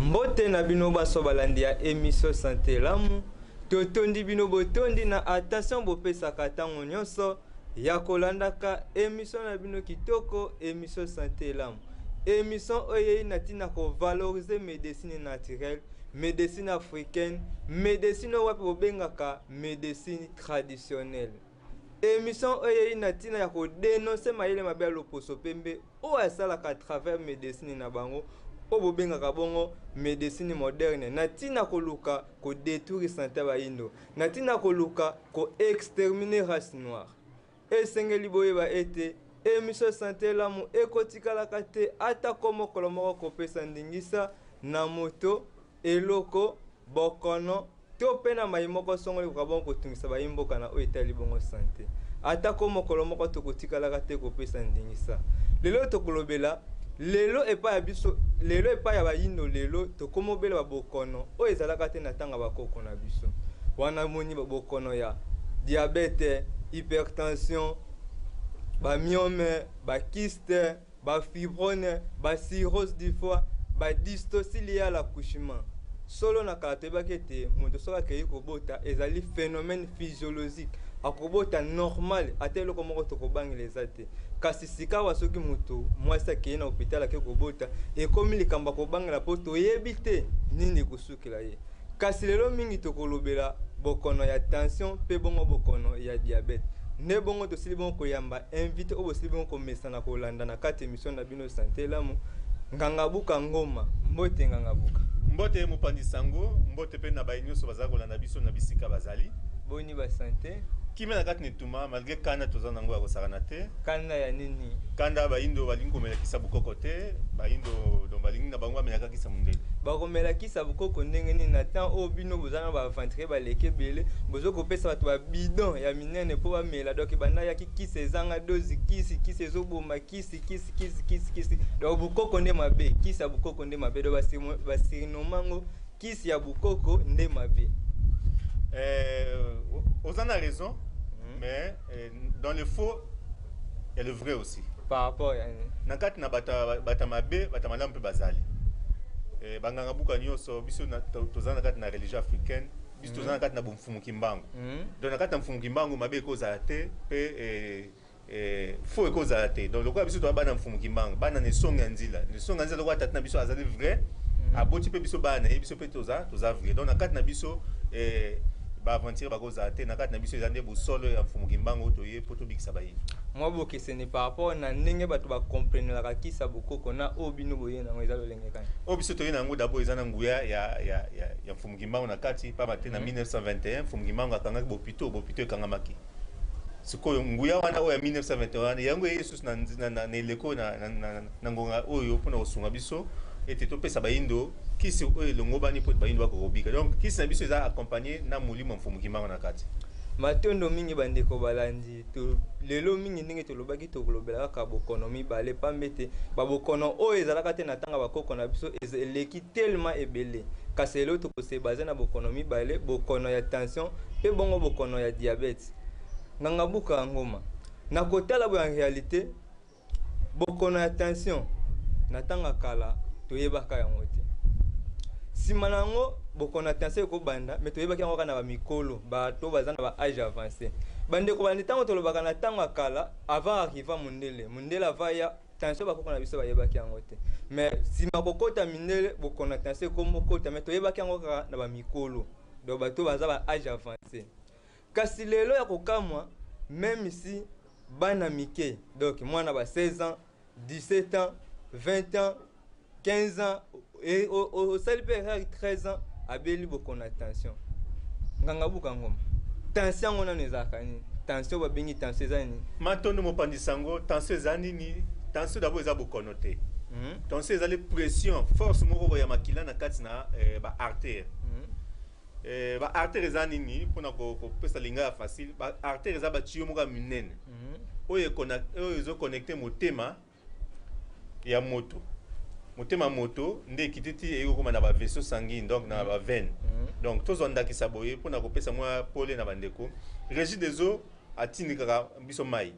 Mbote na bino baso balandi ya emission Sante Elamu. Totondi bino botondi na attention bopesaka ntango nyonso ya kolandaka emission na bino kitoko, emission Sante Elamu. Emission oyo eyei na ntina kovaloriser medecine naturelle, medecine africaine, medecine oyo wapi bobengaka medecine traditionnelle. Emission oyo eyei na ntina ya kodenonse mayele mabe ya loposo pembe oyo asalaka à travers medecine na bango oyo bobengaka bongo medecine moderne, na ntina koluka kodetruire sante ya bayindo, na ntina koluka koexterminer race noire. Esengeli boyeba ete emission Sante Elamu ekotikalaka te ata ko mokolo moko kopesa ndingisa na moto, eloko, bokono to pe na mayi moko songolo ekoka bongo kotungisa bayi mboka na oyo etali bongo sante. Ata ko mokolo moko tokotikalaka te kopesa ndingisa. Lelo tokolobela lelo epai ya biso, lelo epai ya bayindo lelo tokomobela ba bokono oyo ezalaka te na tango ya ba koko na biso. Wana moni ba bokono ya diabète, hypertension, ba myome, ba kyste, ba fibrone, ba cirrhose du foie, ba dystocie liée à l'accouchement. Solo na kala toyebaki ete moto soki akei kobota ezali phénomène physiologique, akobota normal, ata eloko moko tokobangela eza te. Kasi sikawa soki moto mwasi akei na hôpital akei kobota, ekomi likambo ya kobangela mpo toyebi te nini ekosukela ye. Kasi lelo mingi tokolobela bokono ya tension mpe bongo bokono ya diabète. Nde bongo tosili bongo koyamba invité oyo bosili bongo komesana kolanda na kati emission na bino Sante Elamu, Nganga Buka Ngoma. Mbote Nganga Buka. Mbote mopanzi sango, mbote mpe na baye nyonso bazali kolanda biso na bisika bazali. Boni ba sante? Kimia na kati na etuma, malgré kanda toza nango ya kosakana te. Kanda ya nini? Kanda bayindo balingi komela kisa bukoko te, bayindo donc balingi na bango bamelaka kisa mundele. Bakomela kisa bukoko ndenge nini na temps oyo bino boza na ba aventurier baleki ebele, bozo kopesa bato ba bidon ya minene mpo bamela, donc banda yaki kisi ezanga dozi, kisi kisi ezoboma, kisi kisi kisi kisi kisi, donc bukoko nde mabe, kisi ya bukoko nde mabe, donc basurnoma ngo kisi ya bukoko nde mabe. Oza na raison, mais dans le faux il y a le vrai aussi. Par rapport ya nini? Na kati na bata mabe, bata malamu mpe bazali. Banganga buka nyonso biso toza na kati na religion africaine, biso toza na kati na bomfumu kimbangu. Donc na kati na mfumu kimbangu mabe ekozala te mpe faux ekozala te. Donc lokola biso toza bana mfumu kimbangu, bana na esonga ya nzila, na esonga ya nzila lokola tata na biso azali vrai, aboti mpe biso bana na ye, biso mpe toza vrai. Donc na kati na biso ba aventure bakozala te, na kati na biso eza nde bosolo ya mfumu kimbangu toye mpo tobikisa bayindo. Mwa bokeseni par rapport na ndenge bato bakomprenelaka kisa bokoko na oyo bino boye nango eza lolenge kani? Oyo biso toye na yango d'abord eza na nguya ya mfumu kimbangu na kati, pamba te na 1921 mfumu kimbangu akangaki bopito, bopito ekangamaki. Sikoyo nguya wana oyo ya 1921 wana yango eye lisusu na eleko na ngonga oyo mpona kosunga biso ete topesa bayindo kisi oyo elongobani mpo ete bayindo bakokobika. Donc kisi na biso eza accompagné na molimo ya mfumu kimbangu na kati. Matondo mingi bandeko balandi to, lelo mingi ndenge tolobaki tokolobela kaka bokono mibale, pamba ete babokono oyo ezalaka te na ntango bakoko na biso eleki tellement ebele. Kasi lelo tokose baze na bokono mibale, bokono ya tension mpe bongo bokono ya diabète. Nganga Buka Ngoma, na kotala boye en réalité bokono ya tension na ntango kala toyebaka yango te. Nsima na yango bokono ya tension ekobanda, mais toyebaki yango kaka na bamikolo, bato baza na ba âge avancé. Bandeko balandi, ntango tolobaka na ntango ya kala avant arriva mondele, mondele ava ya tension bakoko na biso bayebaki yango te, mais nsima kokota mindele bokono ya tension ekomokota, mais toyebaki yango kaka na bamikolo, donc bato baza ba âge avancé. Kasi lelo ya kokamwa, même si bana mike, donc mwana ba 16 ans, 17 ans, 20 ans, 15 ans, osali mpe erreur 13 ans, abeli bokono ya tension. Nganga Buka Ngoma, tension yango nano ezalaka nini? Tension babengi tension eza nini? Matondo mopanzi sango, tension eza nini? Tension d'abord eza bokono te. Tension ezali pression, force moko boye ya makila na kati na ba artère. Ba artère eza nini? Mpona kopesa linga ya facile, ba artère eza ba tuyau moko ya minene oyo ezoconnecte motema ya moto. Motema moto nde ekiti ti eyei kokóma na ba vaisseau sanguine, donc na ba veine. Donc tozwa ndakisa boye mpona kopesa mwa pole na bandeko. Régie des eaux atindikaka biso mai.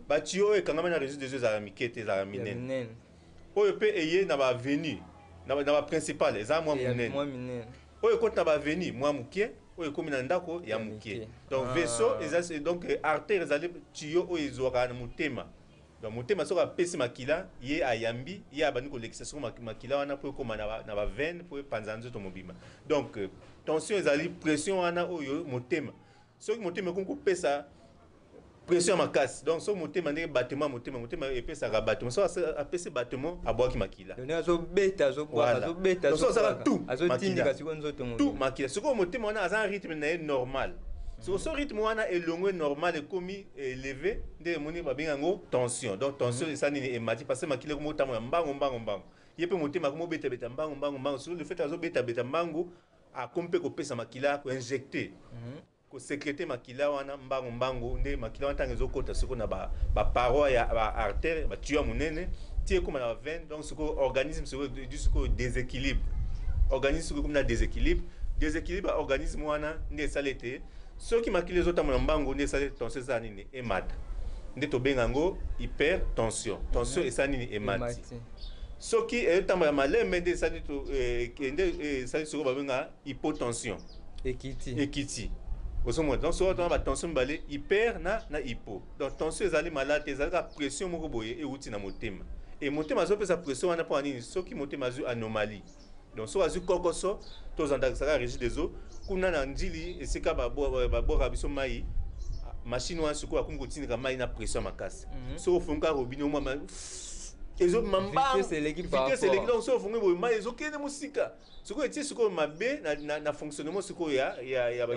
Ba tuyau oyo ekangami na régie des eaux ezalaka mike te, ezalaka minene. Oyo mpe eye na ba avenue. Na baprincipal eza mwa monene. Mwa minene. Oyo ekoti na baavenue, mwa moke. Oyo ekomi na ndako, ya moke. Donc vaisseau eza, donc artère ezali tuyau oyo ezwaka na motema. Donc motema soki apesi makila, ye ayambi, ye abandi kolekisa soko makila wana mpo ekóma na baveine, mpo epanza nzoto mobimba. Donc tension ezali pression wana oyo motema, soki motema ekomi kopesa pression ya makasi. Donc soki motema, ndenge battement motema, motema epesaka battement, soki apesi battement, abwaki makila. Azobeta, azobwaka, azobeta. So azalaka tout. Azotindika sikoyo nzoto. Tout makila. Sikoyo motema wana aza na rythme na ye normal. Sikoyo so rythme wana elongwe normal, ekomi élevé, nde emoni babenga yango tension. Donc tension esala nini? Emati, parce que makila ekomi otambola mbango mbango mbango. Ye mpe motema akomi obetabeta mbango mbango mbango. Sikoyo le fait azobetabeta mbango, akomi mpe kopesa makila, koinjecter, kosécréter makila wana mbango mbango. Nde makila wana ntango ezokota sikoyo na baparoi ya baartère, batuyau ya monene, ti ekóma na baveine. Donc sikoyo organisme sikoyo du sikoyo déséquilibre, organisme sikoyo ekomi na déséquilibre. Déséquilibre ya organisme wana nde esala ete soki makila ezotambola mbango, nde esala ete tension esala nini? Emata. Nde tobenga yango hypertension. Tension esala nini? Emati. Soki ezotambola malembe, nde esali, nde esali sikoyo babenga hypotension. Ekiti. Ekiti, ozomona. Donc soki tona batension mibale, hyper na hypo. Donc tension ezali malade te, ezali kaka pression moko boye euti na motema. E motema azopesa pression wana mpo na nini? Soki motema azwi anomalie, donc soki azwi kokoso, tozandakisaka Régie des eaux kuna na Njili, esika babwaka biso mai, machine wana sikoyo akomi kotindika mai na pression makasi. Soki ofungi kaka robinet, omwa ezobima mbangu, vitesse eleki. Donc soki ofungi boye, mai ezokende mosika. Sikoyo etie sikoyo mabe na fonctionnement sikoyo ya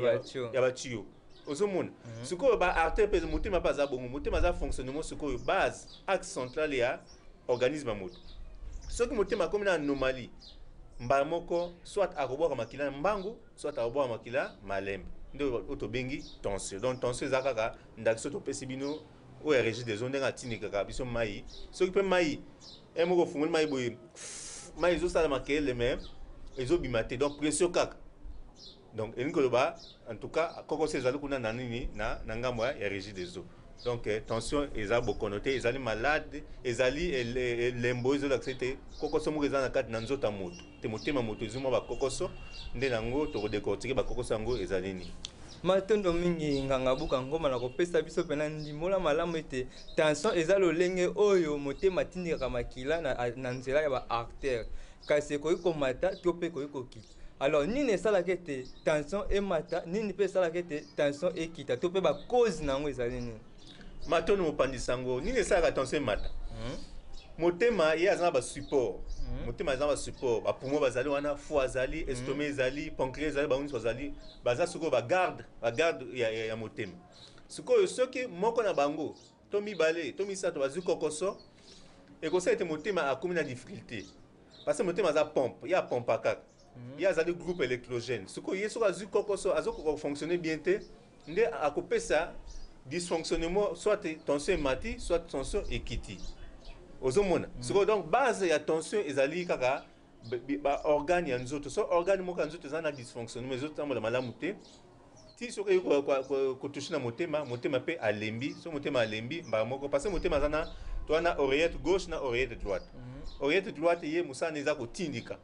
batuyau, ozomona. Sikoyo baartère mpe, motema mpe aza bongo. Motema aza fonctionnement sikoyo base, axe central ya organisme ya moto. Soki motema akomi na anomalie, mbala moko soit akobwaka makila na mbangu, soit akobwaka makila malembe, nde oyo tobengi tension. Donc tension eza kaka ndakisa topesi bino oyo ya Régie des eaux, ndenge atindikaka biso mai. Soki mpe mai e moko, ofungoli mai boye, mai ezosala makelele mais ezobima te. Donc pression kaka. Donc elingi koloba, en tout cas, kokoso ezali kuna na nini, na ngambo ya Régie des eaux. Donc tension eza bokono te, ezali malade, ezali elembo ezolakisa ete kokoso moko eza na kati na nzoto ya moto te. Motema moto ezwi mwa bakokoso, nde nango tokodécortiquer bakokoso yango ezali nini. Matondo mingi, nganga Buka Ngoma, na kopesa biso mpena ndimbola malamu ete tension eza lolenge oyo motema atindikaka makila na nzela ya baartère, kasi ekoki komata to mpe ekoki kokita. Alors nini esalaka ete tension emata? Nini mpe esalaka ete tension ekita, to mpe bacause na yango ezali nini? Matondo, mopandisa yango. Nini esalaka tension emata? Motema ye aza na basupport. Motema aza na basupport, bapoumon bazali wana, foie azali, estomac ezali, pancréas ezali, bango nyonso bazali, baza sikoyo bagarde ya motema. Sikoyo soki moko na bango to mibale to misato bazwi kokoso, ekosala ete motema akomi na difficulté, parce que motema aza pompe, ye apompa kaka, ye azali groupe électrogène. Sikoyo ye soki azwi kokoso, azokoka kofonctionner bien te, nde akopesa dysfonctionnement, soit tension emati, soit tension ekiti, ozomona. Sikoyo donc base ya tension ezali kaka baorgane ya nzoto. So organe moko ya nzoto eza na dysfonctionnement, ezotambola malamu te, ti soki eyi kotoucher na motema, motema mpe alembi. So motema alembi mbala moko, parce que motema aza na to na oreillette gauche na oreillette droite. Oreillette droite, ye mosala na eza kotindika.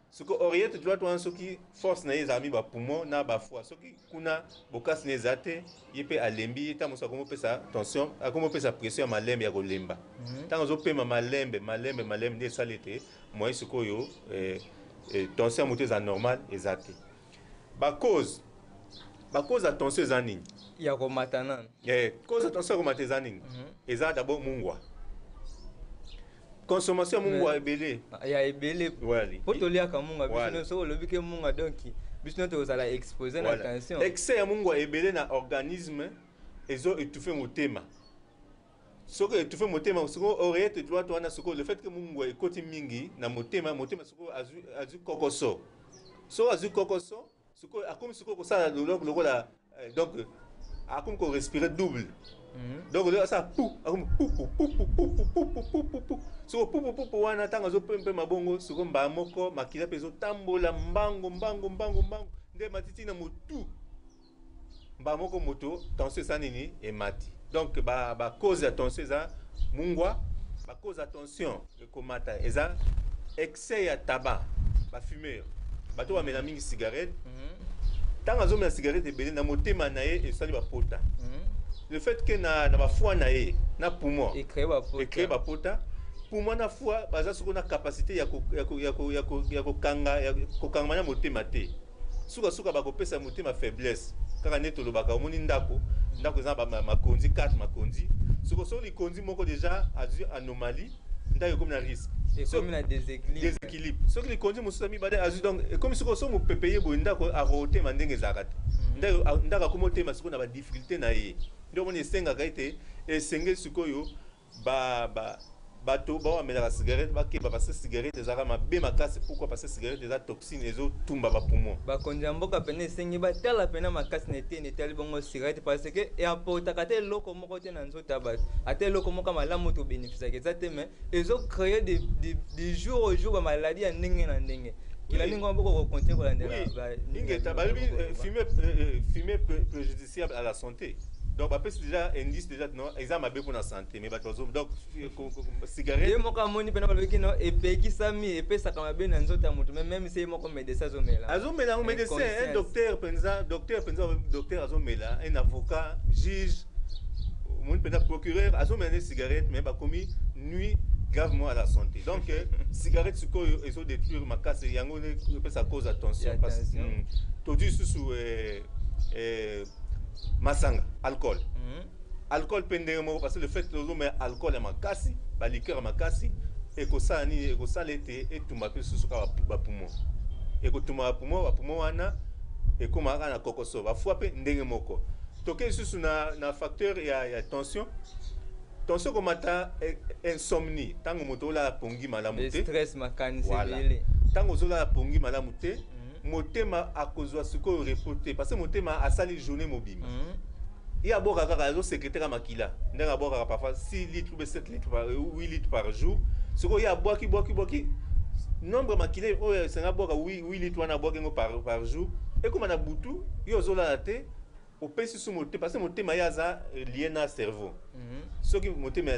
Soki oreillette droite wana, soki force na ye ezala mi bapoumon na bafoie, soki kuna bokasi na eza te, ye mpe alembi. Ye ntango mosusu akomopesa tension, akomopesa pression ya malembe, ya kolemba. Ntango azopema malembe malembe malembe, nde esali ete moye sikoyo tension ya moto eza normal eza te. Bacause ya tension eza nini? Ya komata nano. Cause ya tension ya komata eza nini? Eza d'abord mungwa, consommation ya mungwa ebele. Ya ebele, po toliaka mungwa biso nyonso. Soki olobi ke mungwa, donc biso nyonso tozala exposé na tension. Excès ya mungwa ebele na organisme ezo étouffe motema. Soki étouffe motema, sikoyo oreillette droite wana, sikoyo le fait que mungwa ekoti mingi na motema, motema sikoyo azwi kokoso. Soki azwi kokoso, sikoyo akomi sikoyo kosala lokola donc akomi korespirer double. Donc asala pu, akomi pu pu pu pu pu pu pu pu pu pu pu. Sikoyo pu pu pu pu wana, ntango azopempema bongo, sikoyo mbala moko makila mpe ezotambola mbango mbango mbango mbango, nde matiti na motu. Mbala moko moto tension eza nini? Emati. Donc bacause ya tension eza mungwa. Bacause ya tension ekomata eza excès ya tabac. Bafumeur, bato bamela mingi cigarette, ntango azomela cigarette ebele, na motema na ye esali bapota. Le fait que na bafoie na ye, na poumon, ecréer bapota, poumon na foie baza sikoyo na capacité ya kokangama na motema te. Sukasuka bakopesa motema faiblesse. Kaka nde tolobaka, omoni ndako, ndako eza makonzi 4 makonzi. Soko soki likonzi moko déjà azwi anomalie, ndako ekomi na risque. Ekomi na déséquilibre. Déséquilibre. Soki likonzi mosusu ya mibale azwi, donc ekomi sikoyo so mopepe ye boye, ndako akotema ndenge ezalaka te. Ndako akomi otema sikoyo na badifficulté na ye. Nde omoni esengaka ete esengeli sikoyo bato baoamelaka cigarette bakeba, parce que cigarette ezalaka mabe makasi. Pourquoi? Parce que cigarette eza toxine, ezotumba bapoumon. Bakonzi ya mboka pene esengi batala pena makasi na eteni etali bongo cigarette, parce que eapportaka te eloko moko te na nzoto ya bato, ata eloko moko malamu tobénéficiaka eza te, mais ezocréer de jour au jour bamaladi ya ndenge na ndenge. Kila ningo mboka kokontinue kolandela. Ingeta, balobi fumer préjudiciable à la santé. Donc bapesi déjà indice déjà, non, eza mabe mpona santé, mais bato bazo, donc cigarette. Ye moko amoni mpena, balobi kino epekisami, epesaka mabe na nzoto ya moto, mais même se ye moko médecin azomela. Azomela yango, médecin, un docteur mpenza, docteur mpenza, docteur azomela, un avocat, juge, omoni mpenza procureur azomela nde cigarette, mais bakomi nuit gravement à la santé. Donc cigarette sikoyo ezodétruire makasi, yango nde epesa cause ya tension. Tozwi lisusu masanga, alcool. Alcool mpe ndenge moko, parce que le fait tozomela alcool ya makasi, baliqueur ya makasi, ekosala nini? Ekosala ete etumba mpe lisusu kaka bapoumon, ekotumba bapoumon. Bapoumon wana ekóma kaka na kokoso. Bafoie mpe ndenge moko. Toke lisusu na facteur ya tension. Tension komata, insomnie, ntango moto olala pongi malamu te. Stress, makanisi. Ebele. Ntango ozolala pongi malamu te, motema akozwa sikoyo repos te, parce que motema asali journée mobimba. Ye abwaka kaka, azosécréter makila ndenge abwakaka parfois 6 litres ou 7 litres par 8 litres par jour. Sikoyo ye abwaki, bwaki, bwaki nombre makila oyo esenga abwaka 8 litres wana, abwaki yango par jour. Ekóma na butu, ye ozolala te, opesi su motema, parce que motema ye aza lié na cerveau. Soki motema,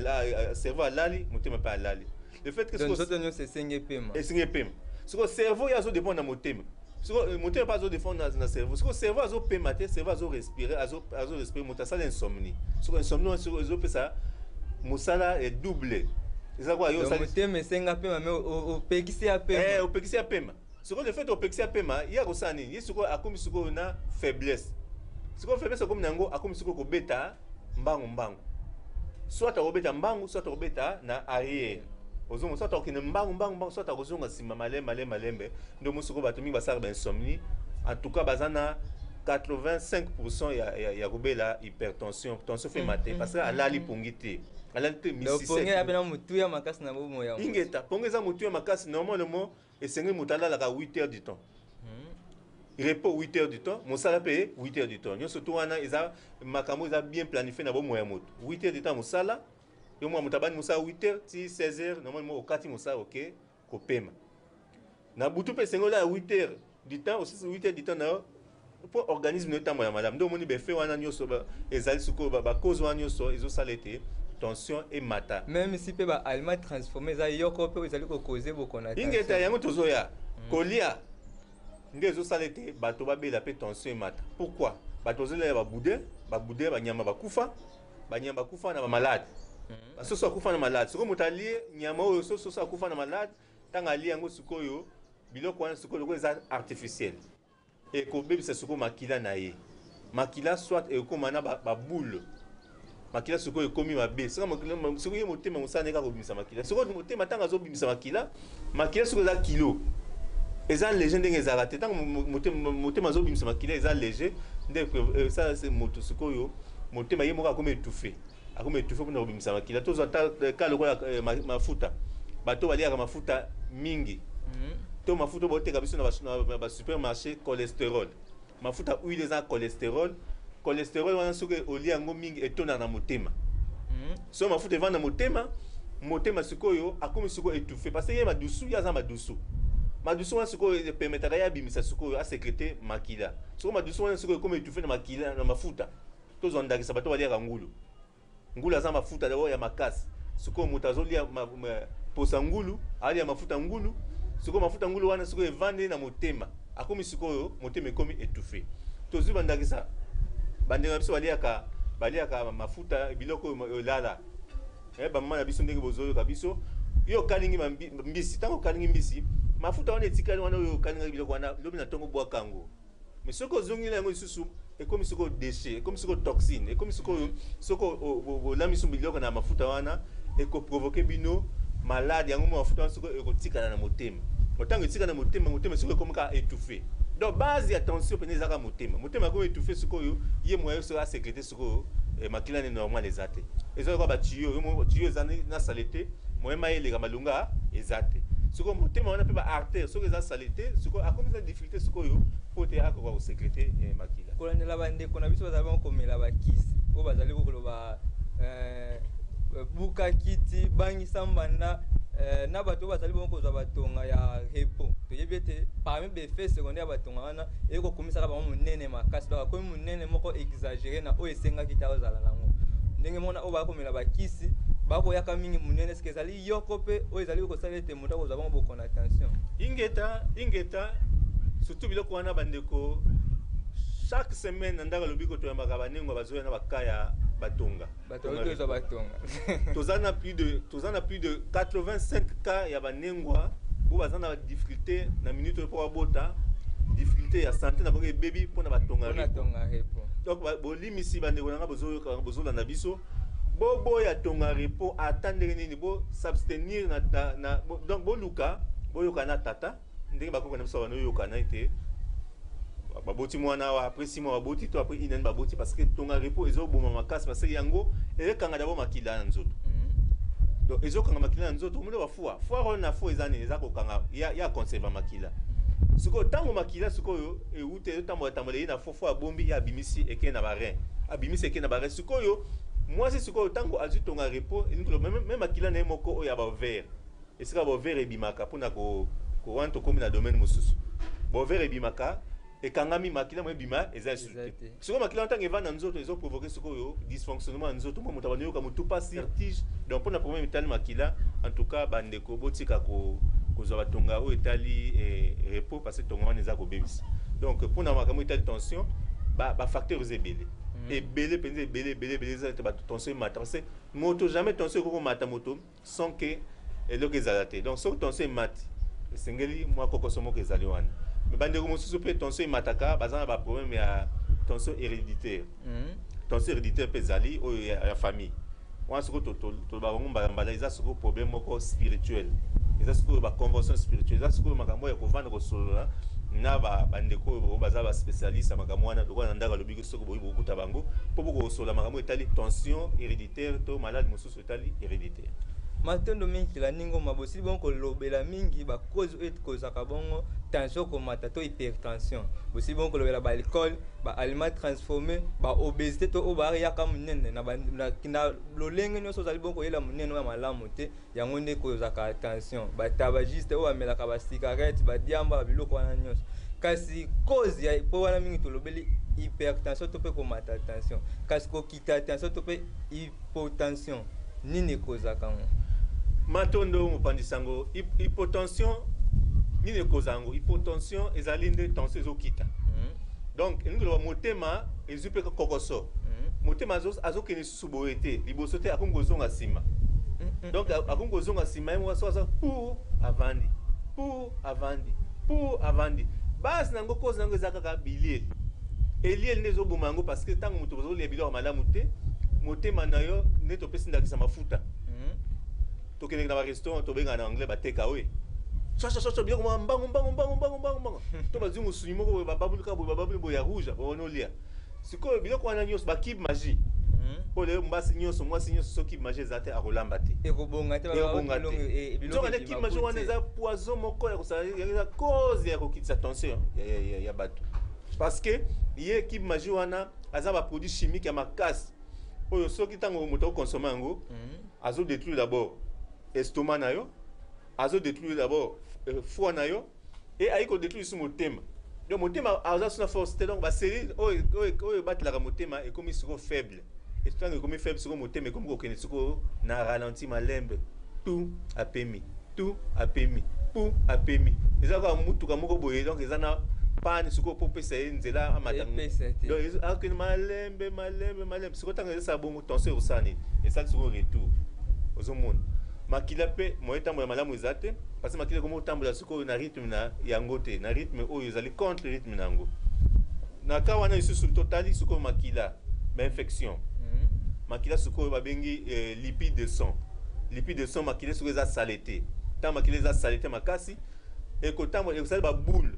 cerveau alali, motema mpe alali. Le fait que nzoto nyonso esengi epema. Esengi epema. Sikoyo cerveau ye azodépendre na motema, sikoyo motema mpe azodépendre na cerveau. Sikoyo cerveau azopema te, cerveau azorespirer, azorespirer, moto asala insomnie. Sikoyo insomnie wana sikoyo ezopesa mosala ya double. Eza kwa yo. Motema esenga pema, mais opekisi ya pema. Opekisi ya pema. Sikoyo le fait opekisi ya pema, ye akosala nini? Ye sikoyo akomi sikoyo na faiblesse. Sikoyo faiblesse akomi na yango, akomi sikoyo kobeta mbangu mbangu. Soit akobeta mbangu, soit akobeta na arrière. Ozonga, soit akokende mbangu mbangu mbangu, soit akozonga nsima malembe malembe malembe. Nde mo sikoyo bato mingi basalaka bainsomnie, en tout cas baza na 85 ya kobela hypertension. Tension fe mate parce que alali pongi te, alali te. Pongi eza pena motuya makasi na bomoi ya. Ingeta, pongi eza motuya makasi. Normalement esengeli moto alalaka 8 heures du temps, repos 8 heures du temps, mosala mpe 8 heures du temps. Nyonso to wana eza makambo eza bien planifié na bomoi ya moto. 8 heures du temps mosala, yo mwa moto abandi mosala 8 heures ti 16 heures, normalement okati mosala, oke kopema. Na butu mpe esengeli olala 8 heures du temps, osisi 8 heures du temps na yo mpo organisme no etambola malamu. Nde omoni baeffet wana nyonso ezali sikoyo, bacause wana nyonso ezosala ete tension emata. Même si mpe baaliment transformé eza yoko mpe ezali kocauser bokono. Ingeta, yango tozoya kolia nde ezosala ete bato babela mpe tension emata. Pourquoi? Bato bazolia baboudin, baboudin, banyama bakufa, banyama bakufa na bamalade, basoso akufa na malade. Sikoyo moto alie nyama oyo soso akufa na malade, ntango alie yango sikoyo, biloko wana sikoyo lokola eza artificiel, ekobebisa sikoyo makila na ye. Makila soit ekóma na baboule, makila sikoyo ekómi mabe. Sikoyo ye motema mosala ndenge kobimisa makila. Sikoyo motema ntango azobimisa makila, makila sikoyo eza kilo, eza léger ndenge ezalaka te. Ntango motema azobimisa makila eza léger, nde esala moto sikoyo motema ye moko akomi étouffé, akomi étouffé mpona kobimisa makila. Tozwa ka lokola mafuta, bato baliaka mafuta mingi to mafuta oyo baoteka biso na basupermarché, cholestérol. Mafuta, huile eza cholestérol. Cholestérol wana soki olia yango mingi, etondaka na motema. So mafuta evanda na motema, motema sikoyo akomi sikoyo étouffé, parce que ye madusu, ye aza madusu. Madusu wana sikoyo epermettaka ye abimisa sikoyo, asécréter makila. Sikoyo madusu wana sikoyo ekomi étouffé na makila, na mafuta. Tozwa ndakisa bato baliaka ngulu. Ngulu aza mafuta oyo ya makasi. Sikoyo moto azolia posa ngulu, alia mafuta ngulu. Sikoyo mafuta ngulu wana sikoyo evandi na motema, akomi sikoyo motema ekomi étouffé. Tozwi bandakisa, bandeko na biso baliaka mafuta, biloko oyo elala. Bamama na biso, ndenge bozoyoka biso, yo okalingi mbisi, ntango okalingi mbisi, mafuta wana etikali wana oyo okalingaki biloko wana, lobi na ntongo bwaka yango. Mais soki ozongeli yango lisusu, ekomi sikoyo déchet, ekomi sikoyo toxine, ekomi sikoyo, soki olamisi biloko na mafuta wana, ekoprovoquer bino malade. Yango mo mafuta wana sikoyo ekotikala na motema. Ntango etikala na motema, motema sikoyo ekomi kaka étouffé. Donc base ya tension pene ezaka motema. Motema ekomi étouffé, sikoyo ye moyen soki asécréter sikoyo makila ne normal eza te. Eza lokola batuyau, tuyau eza na saleté, moyen mai eleka malunga eza te. Sikoyo motema wana mpe baartère soki eza saleté, sikoyo akomi na difficulté sikoyo mpo te akoka kosécréter makila. Kolandela bandeko na biso bazali bango komela bakisi oyo bazali koloba buka kiti, bangisa mbanda, na bato oyo bazali bongo kozwa batonga ya repos, toyebi ete parmi baeffet secondaire ya batonga wana eye kokomisaka bango monene makasi. Donc akomi monene moko exagéré na oyo esengaki te ozala nango. Ndenge mona oyo bakomela bakisi bakoyaka mingi monene, eske ezali yoko mpe oyo ezali kosala ete moto akozwa bango bokono tension? Ingeta, ingeta. Surtout biloko wana, bandeko, chaque semaine na ndako alobi ko toyambaka banengo bazoya na baka ya batonga. Bato oyo batonga. Toza na plus de 85 cas ya banengwa bo baza na difficulté na minute oyo mpo babota, difficulté ya santé na bango ebebi mpona batonga. Repo. Donc bolimisi bandeko na nga bozoyoka, bozolanda biso, boboya tonga repos ata ndenge nini, bos'abstenir na, donc boluka boyoka na tata ndenge bakoka na biso banoyokana ete baboti mwana awa, après 6 mois baboti to après une année baboti, parce que tonga repos ezoboma makasi, parce que yango ezokanga d'abord makila na nzoto. Donc ezokanga makila na nzoto. Omoni bafoie, foie, rôle na foie eza nini? Eza kokanga ya conserver makila. Sikoyo ntango makila sikoyo euti, ezotambola tambola, ye na foie, foie abombi, ye abimisi, ekei na barein, abimisi, ekei na barein. Sikoyo mwasi sikoyo ntango azwi tonga repos, elingi koloba même makila na ye moko oyo ya baovaire, esika baovaire ebimaka mpona ko wana, tokómi na domaine mosusu, baovaire ebimaka, ekangami, makila mo ebima eza lisusu te. Sikoyo makila ntango evanda na nzoto, ezoprovoquer sikoyo dysfonctionnement ya nzoto. Mo moto abandi yoka motu pasi, vertige. Donc mpona problème etali makila, en tout cas bandeko, botika kozwa batonga oyo etali repos, parce que tonga wana eza kobebisa. Donc mpona makambo etali tension, bafacteur eza ebele, ebele mpenza, ebele, ebele, ebele. Eza ete bato tension emata, parce que moto jamais tension ekoki komata moto sans que eloko ezala te. Donc soki tension emati, esengeli mwa kokoso moko ezali wana. Mais bandeko mosusu mpe tension emataka, baza na baproblème ya tension héréditaire. Tension héréditaire mpe ezali oyo ya famille wana. Sikoyo tolobaka bango mbala mbala, eza sikoyo problème moko spirituel, eza sikoyo baconvention spirituelle, eza sikoyo makambo ya kovanda kosolola na bandeko oyo baza baspécialiste ya makambo wana. Lokola na ndako alobi, soki boyi bokuta bango mpo bokosola makambo etali tension héréditaire to malade mosusu etali héréditaire. Matondo mingi la ningoma. Bosili bongo kolobela mingi bacause oyo ekozaka bongo tension komata to hypertension. Bosili bongo kolobela baalcool, baaliment transformé, baobésité to oyo bayaka monene na lolenge nyonso ozali bongo koyela monene oyo ya malamu te, yango nde kozaka tension, batabagiste oyo bamelaka bacigarette, badiamba, babiloko wana nyonso. Kasi cause ya mpo wana mingi tolobeli hypertension to mpe komata tension, kasi kokita tension to mpe hypotension, nini ekozaka yango? Matondo, mopanzi sango. Hypotension, nini ekozaka yango? Hypotension ezali nde tension ezokita. Donc elingi koloba motema ezwi mpe kokoso. Motema azokende lisusu boye te, liboso te, akomi kozonga nsima. Donc akomi kozonga nsima ye moko, so aza pour avandi, pour avandi, pour avandi. Base nango, cause nango eza kaka bilieli. Elieli nde ezoboma yango, parce que ntango moto ozolia biloko ya malamu te, motema na yo nde topesi ndakisa mafuta. Tokendeke na barestaurant, tobengaka na anglais bateka oyo shashashasha, biloko moko mbangu mbangu mbangu mbangu mbangu mbangu, to bazwi mosuni moko boye, bababuli kaka boye, bababuli boye ya rouge, bona olia. Sikoyo biloko wana nyonso, bacube Maggi, mpo lelo mbasi nyonso, mwasi nyonso, soki Maggi eza te, akolamba te. Ekobonga te. Ekobonga te. Nzoka nde cube Maggi wana eza poison moko ya kosala, eza cause ya kokitisa tension ya bato, parce que ye cube Maggi wana aza baproduit chimique ya makasi oyo soki ntango moto akoconsommer yango, azodétruire d'abord estomac na yo, azodétruire d'abord foie na yo, e ayi kodétruire lisusu motema. Donc motema aza so na force te. Donc bacellule oyo ebatelaka motema ekomi sikoyo faible. Ntango ekomi faible, sikoyo motema ekomi kokende sikoyo na ralenti, malembe, tout apemi, tout apemi. Pu apemi, eza kaka mutuka moko boye, donc eza na panne. Sikoyo mpo opesa ye nzela amata, Epesa te. Donc akende malembe, malembe, malembe. Sikoyo ntango ezosala bongo, tension ekosala nini? Esali sikoyo retour. Ozomona makila mpe moye etambola malamu eza te, parce que makila ekomi kotambola sikoyo na rythme na yango te, na rythme oyo ezali contre rythme na yango. Na ka wana lisusu, totali sikoyo makila, bainfection. Makila sikoyo babengi lipide de sang. Lipide de sang, makila sikoyo eza saleté. Ntango makila eza saleté makasi, ekotambola, ekosala baboule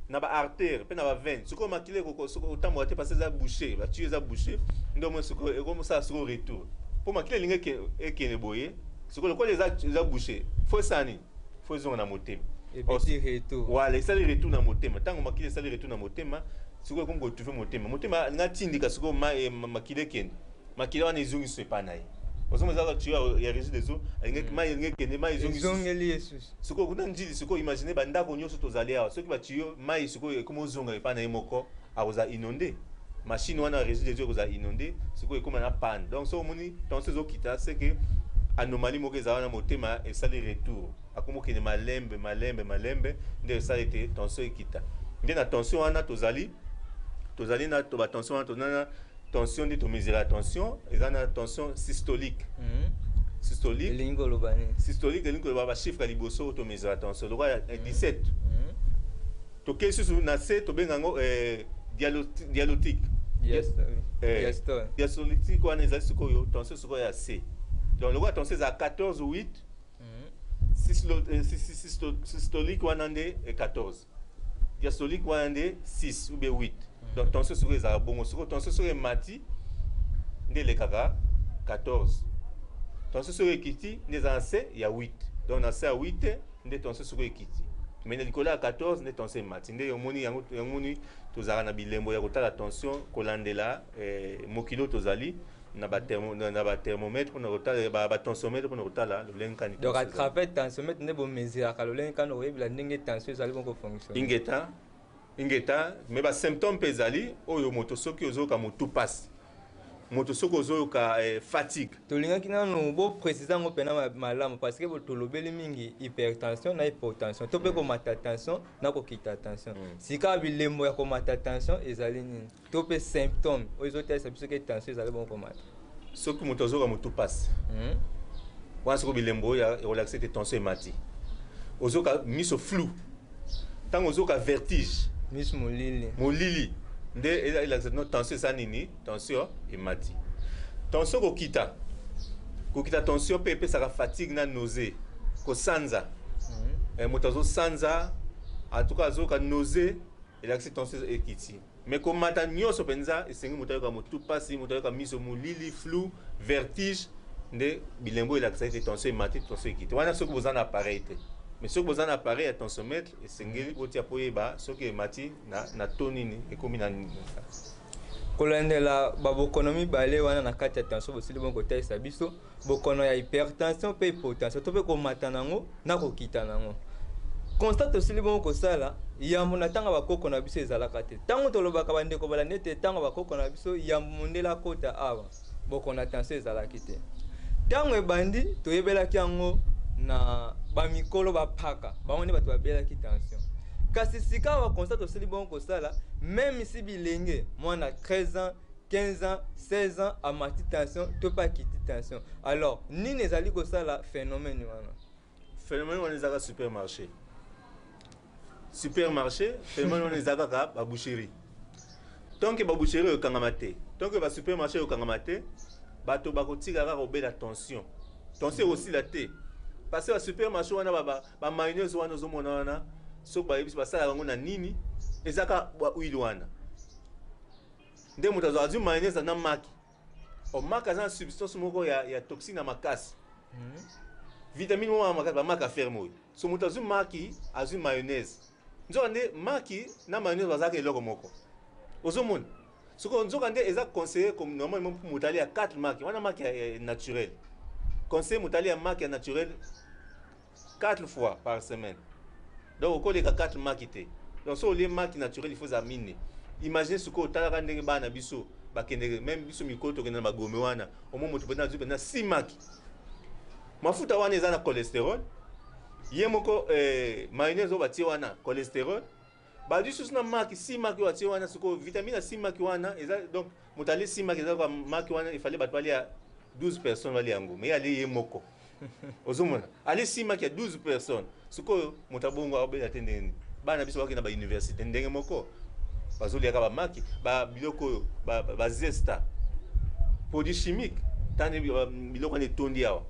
na baartère mpe na baveine. Sikoyo makila ekotambola te parce eza bouché, batuyau eza bouché. Nde omoi sikoyo ekomosala sikoyo retour, mpo makila elingi ekende boye. Sikoyo lokola eza bouché, faut esala nini? Faut ezonga na motema. Ebeti retour. Wala, esali retour na motema. Ntango makila esali retour na motema, sikoyo ekomi koétouffer motema. Motema alingi atindika sikoyo makila ekende, makila wana ezongi so epai na ye. Ozongo eza kaka tuyau ya Régie des eaux, alingaki mai elingi ekende, mai ezongi. Ezongeli ye susu. Sikoyo kuna Njili, sikoyo imagine bandako nyonso tozali awa, soki batuyau mai sikoyo ekomi ozonga epai na ye moko, akozala inondé. Machine wana ya Régie des eaux ekozala inondé. Sikoyo ekóma na panne. Donc soki omoni tension ezokita, c'est que anomalie moko ezala wana. Motema esali retour, akomi okende malembe, malembe, malembe, nde esali ete tension ekita. Nde na tension wana tozali na to batension wana, tozali na tension nde tomesure tension. Eza na tension systolique. Systolique Elingi koloba nini? Systolique elingi koloba bachiffre ya liboso oyo tomesure tension, lokola ya 17. Tokei susu na se, tobenga yango dialytique. Diastole. Diastolique wana ezali sikoyo tension sikoyo ya se. Donc lokola tension ezala 14 8, systolique wana nde 14, diastolique wana nde 6 ou bien 8. Donc tension sikoyo ezalaka bongo. Sikoyo tension soki emati nde elekaka 14, tension soki ekiti nde eza na se ya 8. Donc na se ya 8 nde tension sikoyo ekiti, mais na likolo ya 14 nde tension emati. Nde omoni yango, omoni tozalaka na bilembo ya kotala tension, kolandela mokili oyo tozali na bathermomètre mpona kotala, batensiomètre mpona kotala lolenge kani. Donc à travers tensiomètre nde bomesuraka lolenge kani oyebela ndenge tension ezali bongo fonctionne. Ingeta, ingeta. Mais basymptôme mpe ezali oyo: moto soki ozoyoka motu pasi, moto soki ozoyoka fatigue. Tolingaki nanu boprécise yango mpena malamu, parce que tolobeli mingi hypertension na hypotension, to mpe komata tension na kokita tension. Sika bilembo ya komata tension ezali nini, to mpe symptôme oyo ezotalisa biso ke tension ezali bongo komata? Soki moto azoyoka motu pasi, wana soki bilembo oyo ekolakisa ete tension emati: ozoyoka miso flou, ntango ozoyoka vertige. Miso molili. Molili, nde elakisa no tension eza nini? Tension emati. Tension kokita, kokita tension mpe epesaka fatigue na nausée, kosanza. Moto azosanza, en tout cas azoyoka nausée, elakisi tension ekiti. Mais komata nyonso mpenza, esengi moto ayoka motu pasi, moto ayoka miso molili, flou, vertige, nde bilembo elakisa ete tension emati, tension ekiti. Wana soki boza na appareil te. Mais soki boza na appareil ya tensiomètre, esengeli botia mpo oyeba soki emati na to nini, ekomi na nini. Kolandela babokono mibale wana na kati ya tension, bosili bongo kotalisa biso bokono ya hypertension mpe hypotension, to mpe komata nango na kokita nango. Constat tosili bongo kosala yambo, na ntango bakoko na biso ezalaka te. Ntango tolobaka, bandeko balandi, ete ntango bakoko na biso, yambo mondele akota awa, bokono ya tension ezalaki te. Ntango ebandi, toyebelaki yango na bamikolo, bapaka, bango nde bato babelaki tension. Kasi sika awa, constat tosili bongo kosala, même si bilenge, mwana 13 ans, 15 ans, 16 ans, amati tension to mpe akiti tension. Alors nini ezali kosala phénomène wana? Phénomène wana ezaka supermarché. Supermarché, phénomène wana eza kaka baboucherie. Tant que baboucherie ekangama te, tant que basupermarché ekangama te, bato bakotika kaka kobela tension. Tension ekosila te, parce que basupermarché wana, bamayonnaise wana ozomona wana, soki bayebisi basalaka yango na nini, eza kaka bahuile wana. Nde moto azwaka, azwi mayonnaise na maki o maki aza na substance moko ya toxique na makasi, vitamine moko ya makasi, bamaki ferme oyo. So moto azwi maki, azwi mayonnaise, nzoka nde maki na mayonnaise bazalaka eloko moko. Ozomona sikoyo, nzoka nde eza conseillé comme normalement moto alia 4 maki wana, maki ya naturel. Conseillé moto alia maki ya naturel 4 fois par semaine. Donc okoleka 4 maki te. Donc so olie maki naturel, il faut eza mine. Imagine sikoyo, otalaka ndenge bana na biso bakendeke, même biso mikolo tokende na bagome wana, omo moto mpenza azwi mpenza 6 maki. Mafuta wana eza na cholestérol, Ye moko mayonnaise oyo batie wana, cholestérol bazwi susu na maki, si maki oyo batie wana. Sikoyo vitamine ya si maki wana eza, donc moto alie si maki, eza kwa maki wana efale bato balia 12 personnes balia yango, mais ye alie ye moko. Ozomona, alie si maki ya 12 personnes. Sikoyo moto abongo akobela te ndenge nini? Bana biso bakende na bauniversité ndenge moko, bazoliaka bamaki, babiloko oyo, bazesta, produit chimique. Tani biloko wana etondi awa,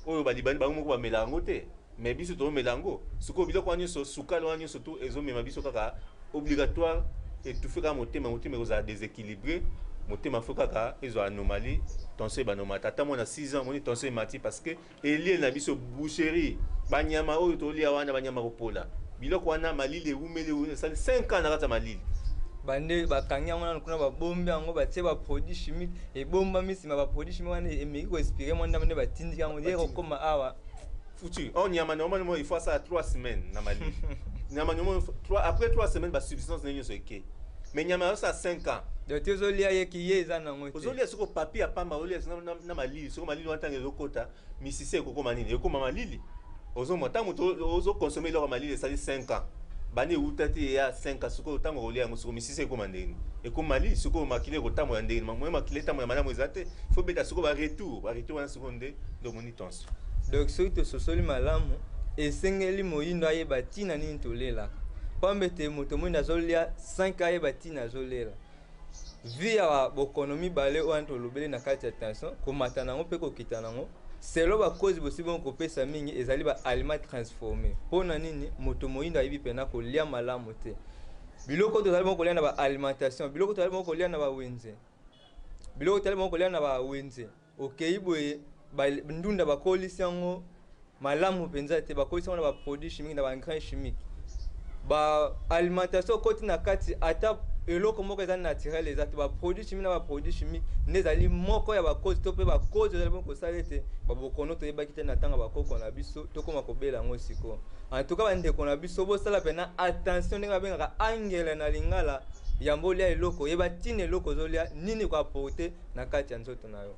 oyo balibani bango moko bamela yango te, mais biso tozomela yango. Sikoyo biloko wana nyonso, sukali wana nyonso, tu ezomema biso kaka obligatoire étouffe kaka motema. Motema ekozala déséquilibré, motema fo kaka ezwa anomalie, tension ebanomata. Ata mwana 6 ans, moni tension emati, parce que elieli na biso, boucherie, banyama oyo tolia wana, banyama kopola, biloko wana, malili ewumeli, esali 5 ans na kati ya malili. Bande bakangi yango nanu kuna, babombi yango, batie baproduit chimique, ebombami. Nsima baproduit chimique wana emeki koexpirer mwa ndambo, nde batindiki yango ye kokóma awa. Foutu. Oh, nyama normalement il faut ça 3 semaines na malili. Nyama normalement après 3 semaines, ba substance na nyonso eke. Mais nyama yo ça 5 ans. Donc te, ozolia ye ki ye eza nango te. Ozolia soko papier ya pamba, olia na malili. Soko malili wana, ntango ezokota misisi, ekokoma nini? Ekokoma malili. Ozomona, ntango moto ozoconsommer eloko ya malili esali 5 ans, bani ewuta te ya 5 ans, sikoyo ntango okolia yango, sikoyo misisi ekoma ndenge nini? Ekoma malili. Sikoyo makili ekotambola ndenge nini? Moye makili etambola malamu eza te. Faut beta sikoyo baretour, baretour wana sikoyo nde omoni tension. Donc soki tososoli malamu, esengeli moyindo ayeba ntina nini tolelaka, pamba ete moto moyindo azolia 5, ayeba ntina azolela. Vi ya bokono mibale wana tolobeli na kati ya tension, komata nango mpe kokita nango, selo bakozi bosi bongo kopesa mingi ezali baaliment transformé. Mpo na nini? Moto moyindo ayebi mpena kolia malamu te. Biloko tozali bongo kolia na baalimentation, biloko tozali bongo kolia na bawenze, biloko tozali bongo kolia na bawenze, okei boye, ndunda bakolisi yango malamu mpenza te, bakolisi yango na baproduit chimique, na baengrais chimique. Baalimentation okoti na kati, ata eloko moko eza naturel eza te. Baproduit chimique na baproduit chimique nde ezali moko ya bakozi to mpe bakozi ezali bongo kosala ete babokono toyebaki te na ntango bakoko na biso, tokóma kobela yango sikoyo. En tout cas, bandeko na biso, bosala mpena attention, ndenge babengaka angele na lingala. Yambo olia eloko, oyeba ntina eloko ozolia nini koapporter na kati ya nzoto na yo.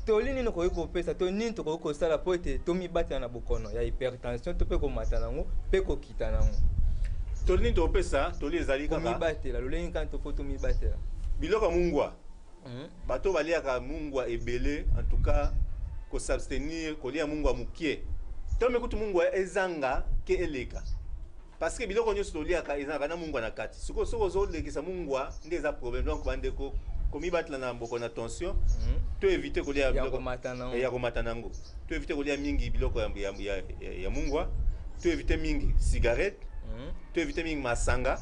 Toli nini okoki kopesa to nini tokoki kosala mpo ete tomibatela na bokono ya hypertension to mpe komata nango mpe kokita nango? Toli nini tokopesa? Toli ezali kaka komibatela lolenge kani to tomibatela. Biloko ya mungwa. Bato baliaka mungwa ebele, en tout cas kos'abstenir kolia mungwa mokie to me kutu mungwa ezanga ke eleka, parce que biloko nyonso toliaka ezalaka na mungwa na kati. Sikoyo soki ozolekisa mungwa, nde eza problème. Donc bandeko, komibatela na mboko na tension, to éviter kolia ya komata nango. Ya komata nango. To éviter kolia mingi biloko ya mungwa, to éviter mingi cigarette, to éviter mingi masanga.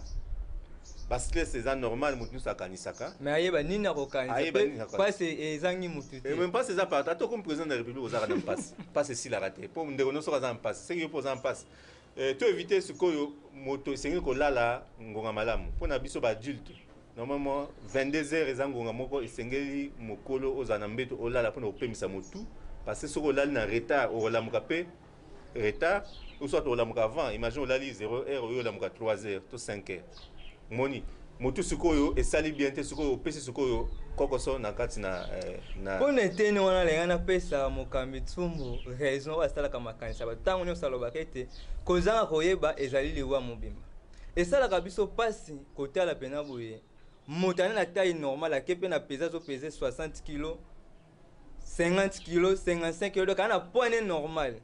Bastress eza normal, moto nyonso akanisaka. Mais ayeba nini akokanisa. Ayeba nini mpe akokanisa. Mpasi ezangi motu te. Mais mpasi eza partout. Ata okomi président de la République, ozalaka na mpasi. Mpasi esilaka te, mpo ndeko nyonso aza na mpasi, seki yo mpo oza na mpasi. To éviter sikoyo, moto esengeli kolala ngonga malamu. Mpo na biso baadulte, normalement 22 heures eza ngonga moko esengeli mokolo ozala na mbeto, olala mpona kopemisa motu, parce que soki olali na retard, okolamuka mpe retard, ou soit olamuka avant. Imagine olali 0 heure, oyo olamuka 3 heures to 5 heures, moni motu sikoyo esali bien te. Sikoyo opesi sikoyo kokoso na kati na Mpo na eteni wana, lenga napesa mokambi Ntsumbu raison oyo asalaka makanisi ya bato. Ntango nyonso alobaka ete kozanga koyeba ezali liwa mobimba. Esalaka biso mpasi kotala mpena boye, moto ane na taille normale, ake mpe na pese, azopese 60 kilo, 50 kilo, 55 kilo, donc aza na poids ne normal,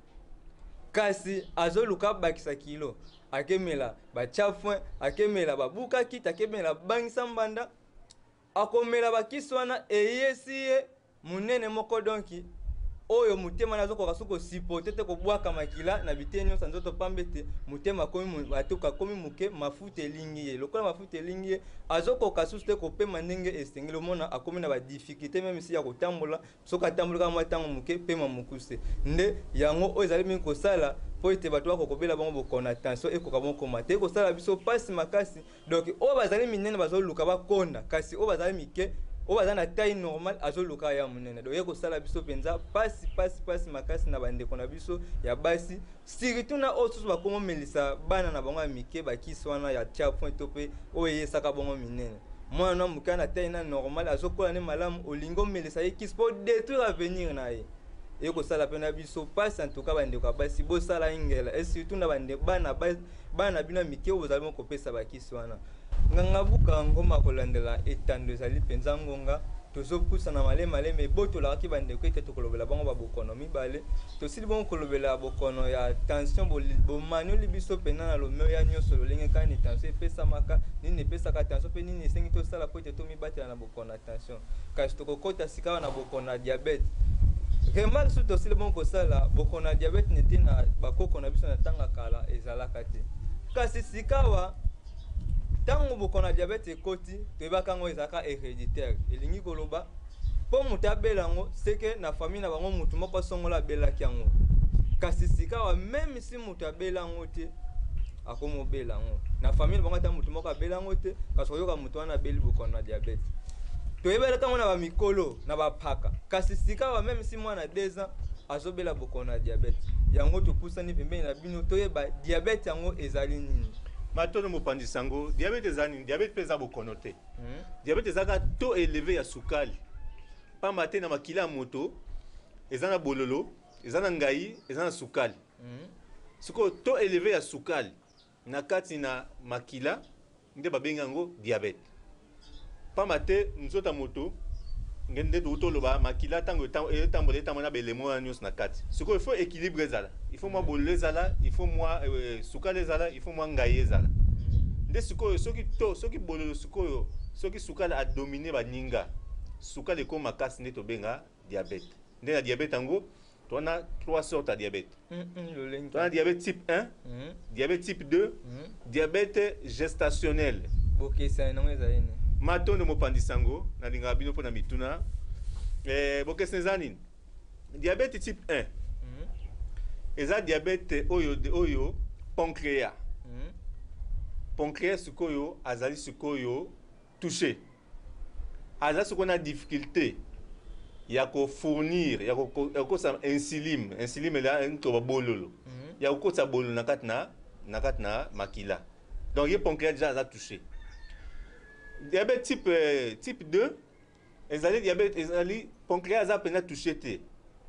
kasi azoluka abakisa kilo, akemela batya foin, akemela babuka kiti, akemela bangisa mbanda, akomela bakisi wana, eyesi ye monene moko. Donc oyo motema nazokoka soki kosupporter te kobwaka makila na biteni nyonso ya nzoto, pamba ete motema akomi atoka, akomi moke, mafuta elingi ye. Lokola mafuta elingi ye, azokoka susu te kopema ndenge esengeli. Omona akomi na badifficulté même si ya kotambola. Soki atamboli kaka mwa ntango moke, pema mokuse. Nde yango oyo ezali mingi kosala mpo ete bato bakokobela bango bokono ya tension ekoka bongo koma te. Ekosala biso mpasi makasi. Donc oyo bazali minene bazoluka bakonda, kasi oyo bazali mike, oyo baza na taille normale, azoluka ya monene. Donc ye kosala biso mpenza pasi, pasi, pasi makasi na bandeko na biso ya basi, surtout na oyo susu bakomomelisa bana na bango ya mike bakisi wana ya tia point to mpe oyo eyesaka bango minene. Mwana na moke na taille na normale, azokola ne malamu, olingi omelisa ye kisi mpo détruire avenir na ye. Ekosala mpe na biso mpasi. En tout cas, bandeko ya basi, bosala ingela, et surtout na bana bana bino ya mike oyo bozali mo kopesa bakisi wana. Nganga Buka, ngoma kolandela etando ezali mpenza ngonga. Tozopusana maleme. Ebotolakaki bandeko ete tokolobela bango babokono mibale. Tosili bongo kolobela bokono ya tension. Bomanioli biso mpena na lomeo ya nyonso lolenge kani tension epesamaka, nini epesaka tension, mpe nini esengi tosala po ete tomibatela na bokono ya tension. Kasi tokokɔta sika na bokono ya diabète. Remarque soki tosili bongo kosala, bokono ya diabète nete na bakoko na biso na ntango ya kala ezalaka te. Kasi sikawa, ntango bokono ya diabète ekoti, toyebaka yango ezalaka héréditaire. Elingi koloba, mpo moto abela yango, seke na famille na bango motu moko songola abelaki yango. Kasi sikawa, même si moto abela yango te, akomobela yango. Na famille na bango, ata motu moko abela yango te, kasi oyoka moto wana abeli bokono ya diabète. Toyebelaka yango na bamikolo, na bapaka. Kasi sikawa, même si mwana 2 ans azobela bokono ya diabète, yango topusani pembeni na bino toyeba diabète yango ezali nini. Matono, mopanzi sango. Diabète eza nini? Diabète mpe eza bokono te. Diabète ezaka taux élevé ya sukali, pamba te na makila ya moto eza na bololo, eza na ngai, eza na sukali. Sikoyo, taux élevé ya sukali na kati na makila nde babengi yango diabète, pamba te nzoto ya moto, nde touti oloba, makila ntango etambola, etambola na baelemo wana nyonso na kati. Sikoyo, il faut équilibre ezala, il faut mwa bololo ezala, il faut mwa sukali ezala, il faut mwa ngai ezala. Nde sikoyo, soki to soki bololo, sikoyo soki sukali adomine baninga, sukali ekoma makasi, nde tobenga diabète. Nde na diabète yango, towana trois sortes ya diabète. Towana diabète type 1, diabète type 2, diabète gestationnel. Bokesani nango ezali nini? Matondo, mopanzi sango. Nalingaka bino mpo na mituna. Bokeseni eza nini? Diabète type 1 eza diabète oyo pancréas, pancréas sikoyo azali sikoyo touché, aza sikoyo na difficulté ya kofournir, ya kokotisa insuline. Insuline eza ntoba bololo, ya kokotisa bololo na kati na makila. Donc ye pancréas déjà aza touché. Diabète type 2 ezali diabète, ezali pancréas aza mpenza touché te,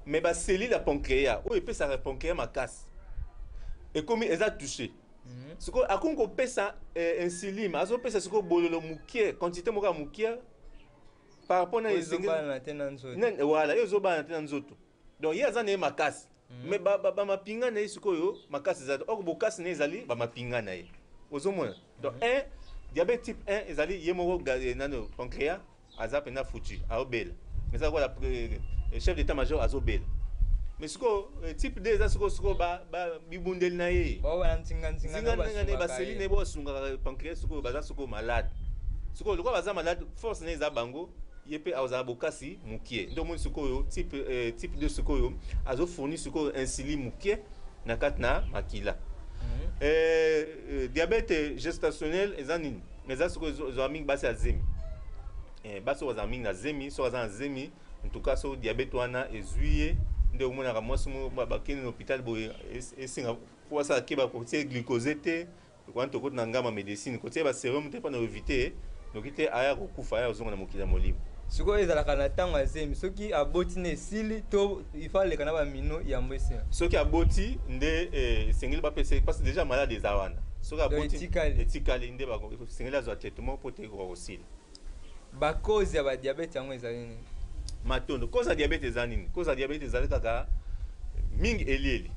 mais bacellules ya pancréas oyo epesaka pancréas makasi ekomi, eza touché. Sikoyo akomi kopesa insuline, azopesa sikoyo bololo mokie, quantité moko ya mokie par rapport na ezobana te na nzoto. Voilà, ye ezobana te na nzoto. Donc ye aza na ye makasi, mais bamapinga na ye sikoyo makasi eza te. Or bokasi na ye ezali bamapinga na ye, ozomona. Donc 1, diabète type 1 ezali ye moko nano pancréas aza mpenza foutu, aobela, eza lokola chef d'état major azobela. Mais sikoyo, type 2 eza sikoyo bibundeli na ye, nzinga na ye, bacellules na ye basungaka pancréas, sikoyo baza sikoyo malade. Sikoyo lokola baza malade, force na ye eza bango, ye mpe azala bokasi mokie. Nde omoni sikoyo type 2 sikoyo azofournir sikoyo insuline mokie na kati na makila. Diabète gestationnel eza nini? Eza sikoyo ezwaka mingi basi ya zemi, basi oyo bazala mingi na zemi. Soki aza na zemi, en tout cas soki diabète wana ezwi ye, nde omonaka mwasi bakende na hôpital boye, esenga po basala keba kotia glucose te. Wana tokoti na ngamba médecine, kotia basérum te mpona éviter noki te aya kokufa, aya kozonga na mokili ya molimo. Sikoyo ezalaka na ntango ya zemi, soki aboti na esili, to ifa aleka na bamino yambo esila? Soki aboti nde esengeli bapesa, parce que déjà malade eza wana. Soki aboti, etikali, nde esengeli azwa traitement mpo te ekoka kosila. Bacauses ya badiabète yango ezali nini? Matondo. Cause ya diabète eza nini? Cause ya diabète ezali kaka mingi elieli.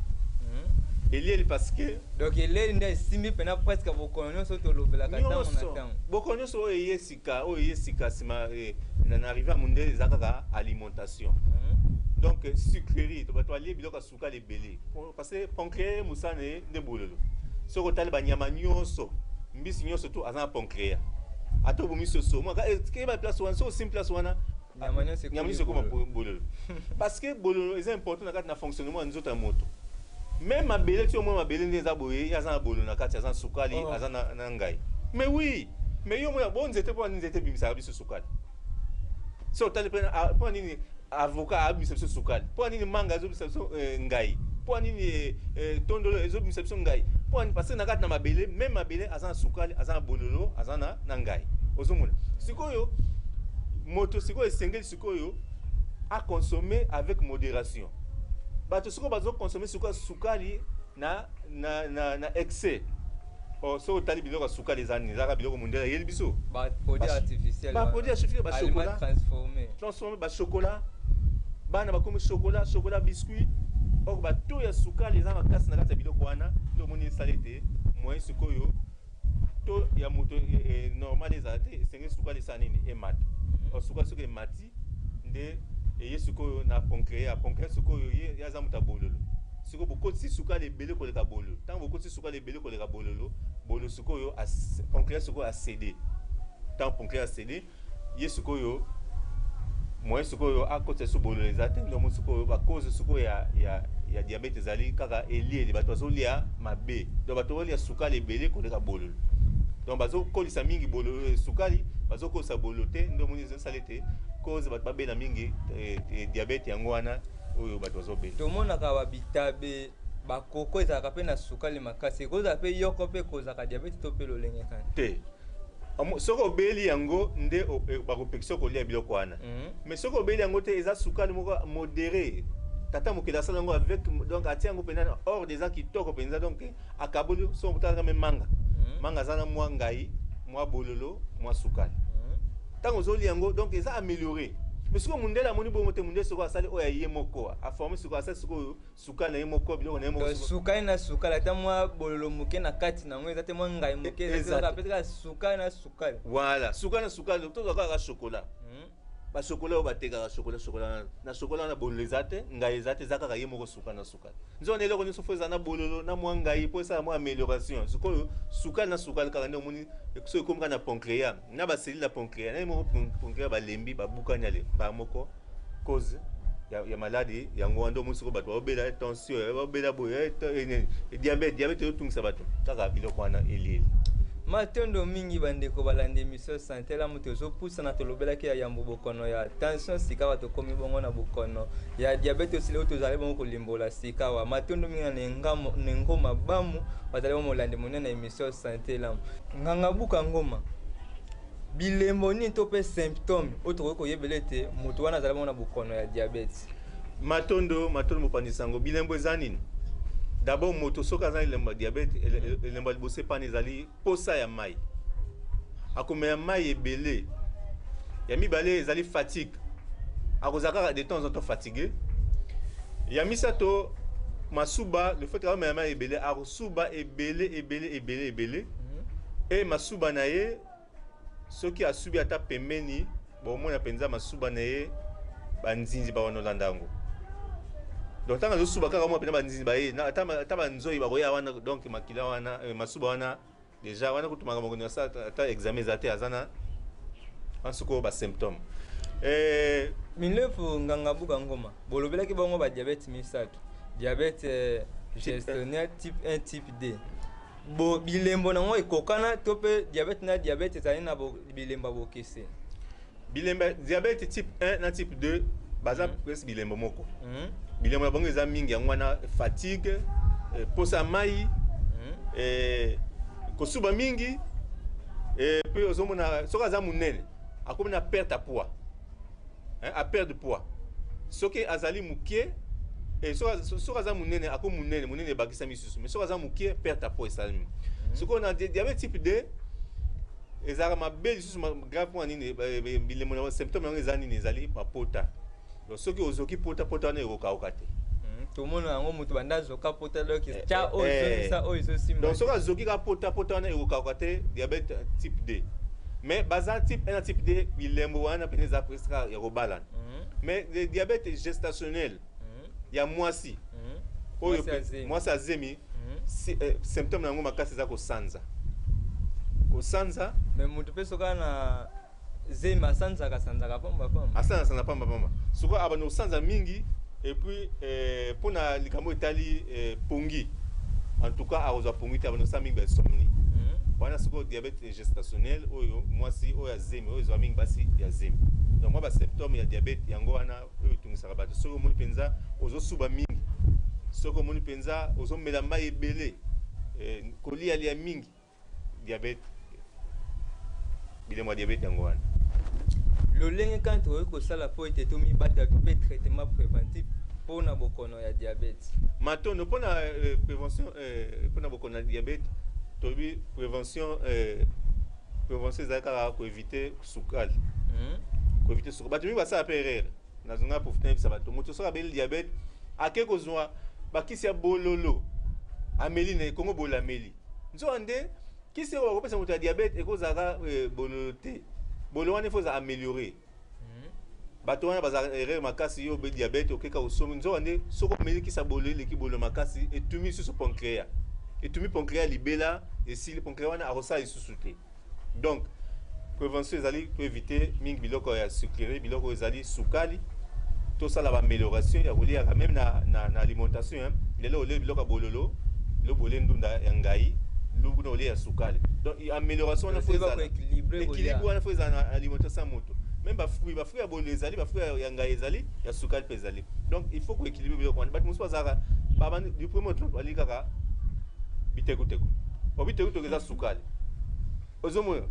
Elieli parce que Donc eleli nde esimbi mpena presque bokono nyonso tolobelaka ntango na ntango. Bokono nyonso oyo eye sika nsima na arrivé ya mondele eza kaka alimentation. Donc sucrerie, to bato alie biloko ya sukali ebele, parce que pancréas mosala na ye nde bololo. Soki otali banyama nyonso, mbisi nyonso to aza na pancréas, ata obomi soso keyeba place wana, soki osimbi place wana, nyama nyonso. Nyama nyonso ekoma bololo, parce que bololo eza important na kati na fonctionnement ya nzoto ya moto. Même mabele ti omoi mabele nde eza boye, ye aza na bololo na kati, aza na sukali. Aza na ngai, mais oui, mais yo mona bo nzete, mpo nzete ebimisaka biso sukali. So otali mpo nini avocat abimisa biso sukali, mpo nini manga ezobimisa biso ngai, mpo nini tondolo ezobimisa biso ngai, mpo nini? Parce que na kati na mabele, même mabele aza na sukali, aza na bololo, aza na ngai, ozomona. Sikoyo moto sikoyo esengeli sikoyo aconsommer avec modération. Bato sikoyo bazoconsommer sikoyo sukali na excès. Or soki otali, biloko ya sukali eza nini? Ezaka biloko mondele ayeli biso. Baproduit artificiel. Baproduit artificiel, bachocolat. Transformé. Transformé, bachocolat. Bana bakomi chocolat, chocolat, biscuit. Or bato ya sukali eza makasi na kati ya biloko wana. Nde omoni esala ete moyen sikoyo to ya moto normal ezala te. Esengeli sukali esala nini? Emata. Or sukali soki emati, nde eye sikoyo na pancréas. Pancréas sikoyo, ye aza moto ya bololo. Sikoyo bokotisi sukali ebele koleka bololo. Ntango bokotisi sukali ebele koleka bololo, bololo sikoyo, pancréas sikoyo acédé. Ntango pancréas acédé, ye sikoyo moyen sikoyo akotisa so bololo eza te. Nde omoni sikoyo bacause sikoyo ya diabète ezali kaka elieli. Bato bazolia mabe, donc bato bazolia sukali ebele koleka bololo, donc bazokolisa mingi bololo, sukali bazokolisa bololo te. Nde omoni ezosala ete cause bato babela mingi diabète yango wana oyo bato bazobela. Tomonaka babitabe, bakoko ezalaka mpe na sukali makasi. Ekozala mpe yoko mpe ekozalaka diabète to mpe lolenge kani? Te. Soki obeli yango nde bakopekisa kolia biloko wana. Mais soki obeli yango te, eza sukali moko modéré. Tata mokili asala yango avec, donc atia yango mpenza na ordre, eza kitoko mpenza. Donc akaboli. So otalaka me manga, manga aza na mwa ngai, mwa bololo, mwa sukali. Ntango ozolia yango, donc eza amélioré. Mais soki mundele amoni bongo te, mundele sikoyo asali oyo aye moko aforme. Sikoyo asali sikoyo sukali na ye moko, biloko na ye moko. Donc sukali na sukali, ata mwa bololo moke na kati na yango eza te, mwa ngai moke eza te, kaka kaka sukali na sukali. Voilà, sukali na sukali. Tozwa kaka chocolat, bachocolat oyo batekaka, chocolat, chocolat wana, na chocolat wana bololo eza te, ngai eza te, eza kaka ye moko sukali na sukali. Nzoka na eloko nyonso fo eza na bololo na mwa ngai mpo esala mwa amélioration. Sikoyo sukali na sukali kaka nde omoni soki ekomi kaka na pancréas, na bacellules ya pancréas na ye moko, pancréas balembi, babukani, ale mbala moko cause ya maladie yango wana. Nde omoni sikoyo bato baobela tension, baobela boye, diabète. Diabète ezotungisa bato kaka biloko wana elieli. Matondo mingi, bandeko balanda émission Santé Lamu. Tozopusana, tolobelaki ya yambo bokono ya tension, sika bato tokomi bongo na bokono ya diabète osili oyo tozali bongo kolimbola sika awa. Matondo mingi na Nengoma Bamu, bazali bongo molandi monene na émission Santé Lamu. Nganga Buka Ngoma, bilembo nini to mpe symptôme oyo tokoki koyebela ete moto wana azali bongo na bokono ya diabète? Matondo, matondo, mopanzi sango. Bilembo eza nini? D'abord, moto soki aza na elembo ya diabète, elembo ya liboso epana ezali posa ya mai, akomela mai ebele. Ya mibale ezali fatigue, akozala kaka de temps en temps fatigué. Ya misato, masuba. Le fait akomela mai ebele, akosuba ebele, ebele, ebele, ebele. E masuba na ye, soki asubi ata pembeni, bomona mpenza masuba na ye, banzinzi bawanolanda yango. Donc ntango azosuba kaka mwa mpenza, banzinzi baye, ata banzoi bakoya wana. Donc makila wana, masuba wana déjà wana kutu makambo nyonso, ata examen eza te, aza na wana sikoyo basymptôme. Milefu, nganga Buka Ngoma, bolobelaki bango badiabète misato: diabète gestationnel, type 1, type 2. Bo bilembo nango ekokana to mpe diabète na diabète ezali na bilembo ya bokeseni? Bilembo ya diabète type 1 na type 2 baza presque bilembo moko. Bilembo na bango eza mingi yango wana: fatigue, posa ya mai, kosuba mingi. Mpe ozomona soki aza monene, akomi na perte ya poids, hein, a perte de poids. Soki azali moke, soki aza monene, akomi monene, monene ebakisa misusu. Mais soki aza moke, perte ya poids esalemi. Sikoyo na diabète type 2 ezalaka mabe lisusu, grave. Mpona nini? Bilembo na symptôme yango eza nini? Ezali bapota. Donc soki ozoki pota, pota wana ekokauka te. Tomona yango, moto banda azoka pota, donc tya oyo ezongisa oyo ezosimba. Donc soki azoki kaka pota, pota wana ekokauka te, diabète type 2. Mais baza type 1 na type 2, bilembo wana pene eza presque ya kobalana. Mais le diabète gestationnel ya mwasi oyo Mwasi azemi. Mwasi azemi, symptôme na yango makasi eza kosanza, kosanza. Mais moto mpe soki na zemi asanzaka sanzaka pamba pamba. Asanza pamba pamba. Sikoyo abanda kosanza mingi. Et puis mpona likambo etali pongi, en tout cas akozwa pongi te, abanda kosala mingi bainsomnie. Wana sikoyo diabète gestationnel oyo mwasi oyo azemi, oyo ezwa mingi basi ya zemi. Donc mwa basymptôme ya diabète yango wana oyo etungisaka bato. Soki omoni mpenza ozosuba mingi, soki omoni mpenza ozomela mai ebele, kolialia mingi, diabète, bilembo ya diabète yango wana. Lolenge kani tokoki kosala mpo ete tomibatela to mpe traitement préventif mpona bokono ya diabète? Matondo. Mpona prévention, mpona bokono ya diabète, toyebi prévention. Prévention ezali kaka koéviter sukali. Koéviter sukali. Bato mingi basala mpe erreur. Nazonga profiter nayebisa bato: moto soki abeli diabète, ake kozwa bakisi ya bololo, ameli na ekongo bololo, ameli. Nzoka nde kisi oyo bakopesa moto ya diabète ekozalaka bololo te. Bololo wana ifo eza amélioré. Bato wana bazalaka erreur makasi. Yo obeli diabète, okeka osomi. Nzoka nde soki omeli kisi ya bololo eleki bololo makasi, etumi lisusu pancréas, etumi pancréas libela, esili. Pancréas wana akosala lisusu te. Donc prévention ezali toéviter mingi biloko ya sucrerie, biloko oyo ezali sukali. Tosala baamélioration ya koliaka même na alimentation, hein. Lelo olie biloko ya bololo, lobi olie ndunda ya ngai, lobi kuna olie ya sukali. Donc amélioration wana fo ezala, équilibre wana fo ezala na alimentation ya moto. Même bafruit, bafruit ya bololo ezali, bafruit ya ngai ezali, ya sukali mpe ezali. Donc il faut koéquilibre biloko wana. Bato mosusu bazalaka du premier au bali kaka bitekuteku. Po bitekuteku eza sukali, ozomona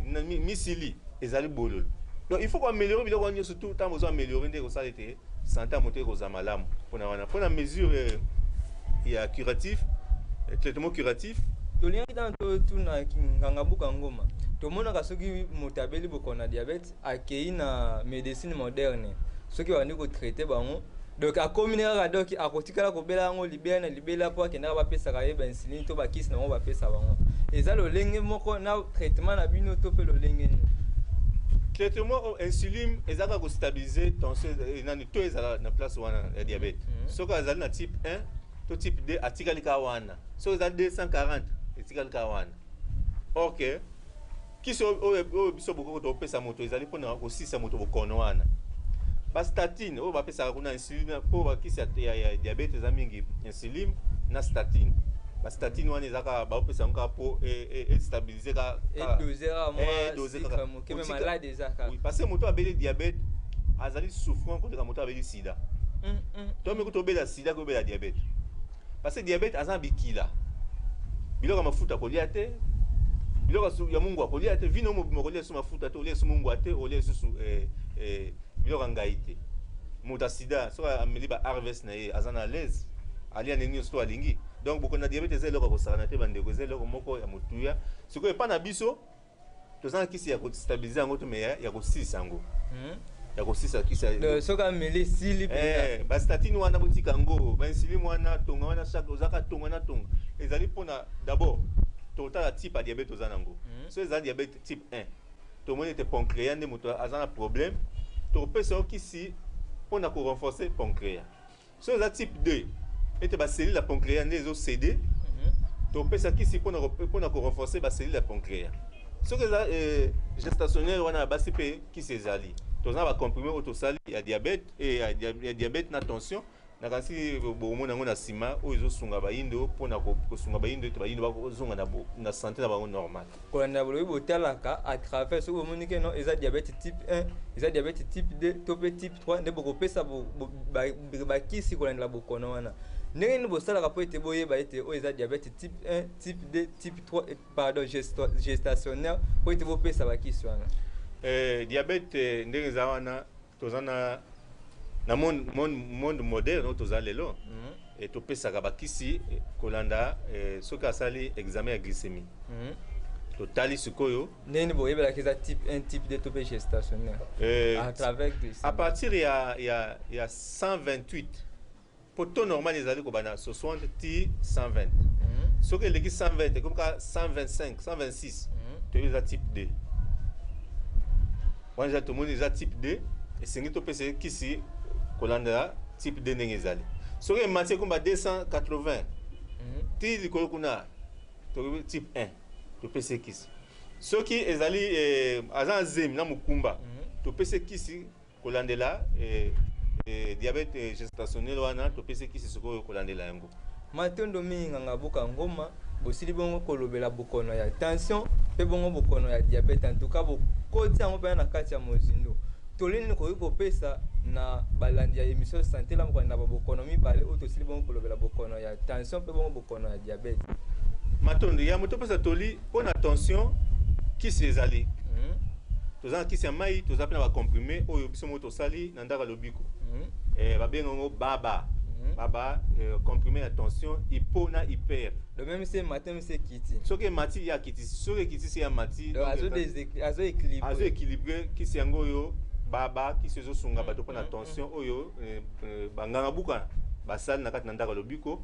nani, misili ezali bololo. Donc il faut koaméliorer biloko wana nyonso. Tout ntango ozo améliorer nde ekosala ete santé ya moto ekozala malamu. Mpona wana, mpona mesure ya curatif, traitement curatif. Tolingaki ntango totuna nganga Buka Ngoma. Tomonaka soki moto abeli bokono na diabète, akei na médecine moderne, soki babandi kotraiter bango, donc akomi ne kaka, donc akotikala kobela yango libela na libela, mpo akendaka bapesaka ye bainsuline to bakisi na bango bapesa bango. Eza lolenge moko na traitement na bino to mpe lolenge nini? Traitement insuline eza kaka kostabiliser tension, nani to ezala na place wana ya diabète. Soki azali na type 1 to type 2, atikali kaka wana. Soki ezali 240, etikali kaka wana. Ok, kisi oyo biso bokoko topesa moto ezali mpona kosisa moto bokono wana. Bastatine oyo bapesaka kuna, insuline, mpo bakisi ya diabète eza mingi insuline na statine. Bastatine wana eza kaka baopesa yango kaka mpo estabiliser. Kaka parce que moto abeli diabète azali souffrant koleka moto abeli sida. To meki tobela sida kobela diabète, parce que diabète aza na bikila, biloko ya mafuta kolia te, biloko ya mungu akolia te, vino mobima kolia lisusu mafuta te, olia lisusu mungu te, olia lisusu biloko ya ngai te. Moto ya sida soki ameli ba ARVs na ye, aza na l'aise, alia ndenge nyonso to alingi. Donc bokono na diabète eza eloko ya kosakana te, bandeko, eza eloko moko ya motuya. Sikoyo epa na biso toza na kisi ya kostabiliser yango to me ya kosilisa yango, ya kosilisa kisi. Soki ameli, esili. Bastatine wana botika yango, bainsuline wana, tonga wana chaque ozaka tonga na tonga ezali mpona d'abord totala type ya diabète oza nango. So eza diabète type 1, tomoni ete pancréas nde moto aza na problème, tokopesa yo kisi mpona korenforcer pancréas. So eza type 2, ete bacellule ya pancréas nde ezocéder, topesa kisi mpona korenforcer bacellule ya pancréas. Soki eza gestationnaire wana ya basi mpe kisi ezali. Toza na bacomprimé oyo tosali ya diabète, ya diabète na tension. Nakanisi bomona yango na nsima, oyo ezosunga bayindo mpona kosunga bayindo ete bayindo bakozonga na santé na bango normal. Kolanda bolobi, botalaka à travers soki bomoni ke non, eza diabète type 1, eza diabète type 2 to mpe type 3, nde bokopesa bakisi kolandela bokono wana. Ndenge nini bosalaka mpo ete boyeba ete oyo eza diabète type 1, type 2, type 3, pardon, gestationnaire, mpo ete bopesa bakisi wana? Diabète ndenge eza wana, toza na monde moderne oyo toza lelo. Topesaka bakisi kolanda soki asali examen ya glycémie. Totali sikoyo. Ndenge boyebelaka eza type 1, type 2 to mpe gestationnaire? À travers glycémie. À partir ya 128, po taux normal ezali kobanda 60 ti 120. Soki eleki 120, ekomi kaka 125, 126, toyebi eza type 2 wana. Eza tomoni eza type 2, esengi topesa ye kisi kolandela type 2 ndenge ezali. Soki emati, ekomi ba 280 ti likolo kuna, tokobi type 1, topesa ye kisi. Soki ezali aza na zemi na mokumba, topesa ye kisi kolandela diabète gestationnel wana, topesa ye kisi sikoyo kolandela yango. Matondo mingi, nganga Buka Ngoma. Bosili bongo kolobela bokono ya tension mpe bongo bokono ya diabète. En tout cas bokoti yango mpena na kati ya mozindo. Toli nini koki kopesa na balandi ya émission Santé Lamu kolanda babokono mibale oyo tosili bongo kolobela, bokono ya tension mpe bongo bokono ya diabète? Matondo. Ya moto opesa toli mpo na tension, kisi ezali. Toza na kisi ya mai, toza mpe na bacomprimé oyo biso moko tosali na ndako ya lobiko. Babenga yango baba. Baba, comprimé ya tension hypo na hyper. Donc même si matin, même si kiti. Soki emati, ye akitisi, soki ekitisi, ye amati. Donc azo équilibré. Azo équilibré. Kisi yango oyo baba, kisi ezosunga bato mpona tension oyo banganga buka basali na kati na ndako ya lobiko.